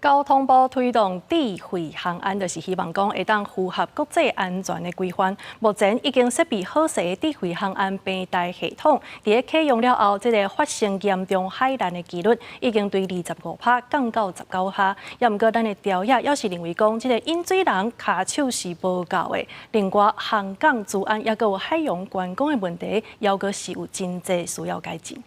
交通部推動智慧航安，就是希望講會當符合國際安全的規範。目前已經設備好勢的智慧航安平台系統，佇咧啟用了後，這個發生嚴重海難的機率已經對25趴降到19趴。也毋過，咱的調查猶是認為講，這個飲水人跤手是無夠的。另外，航港資安猶閣有海洋觀光的問題，猶閣是有真濟需要改進。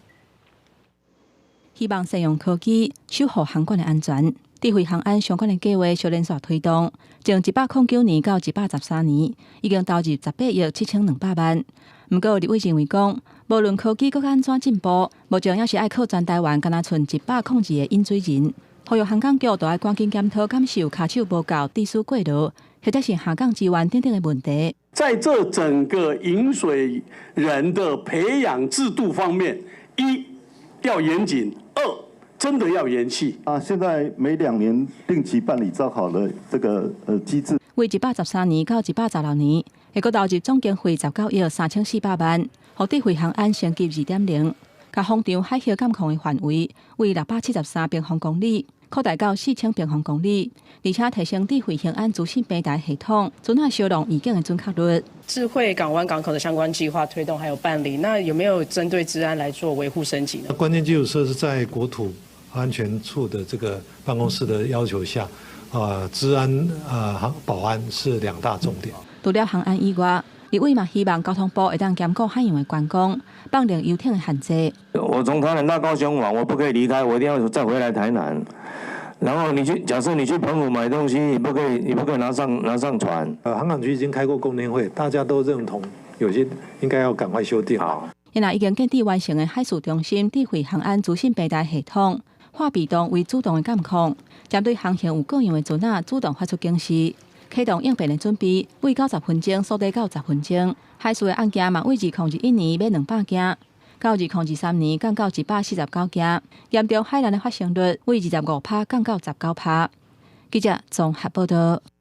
希望善用科技守護航管的安全。智慧航安相關的計劃小連續推動，從109年到113年，已經投入18億7200萬。毋過，立委認為講，無論科技閣按怎進步，目前猶是愛靠全台灣，敢若賰102個飲水人。呼籲航港局都愛趕緊檢討監視跤手無夠、致使過勞，或者是下崗資源等等的問題。在這整個飲水人的培養制度方面，一要嚴謹，二真的要延續啊！現在每2年定期辦理招考的這個機制。為113年到116年，會閣投入總經費19億3400萬，予智慧航安升級2.0，共風場海域監控的範圍為673平方公里，擴大到4000平方公里，而且提升智慧航安資訊平台系統，船仔消浪預警的準確率。智慧港灣港口的相關計劃推動還有辦理，那有沒有針對資安來做維護升級呢？關鍵基礎設施在國土安全處的這個辦公室的要求下，啊，資安啊，保安是兩大重點。除了航安以外，立委嘛希望交通部會當兼顧海洋的觀光，放寬遊艇的限制。我從台南到高雄玩，我不可以離開，我一定要再回來台南。然後你去，假設你去澎湖買東西，你不可以拿上船。航港局已經開過共聽會，大家都認同有些應該要趕快修訂。好，現在已經建置完成的海事中心智慧航安資訊平台系統，化被動為主動的監控，針對航行有過樣的船仔主動發出警示，啟動應變的準備，為90分鐘縮短到10分鐘。海事的案件嘛，為2021年欲200件，到2023年降到149件，嚴重海難的發生率為25趴降到19趴。記者綜合報道。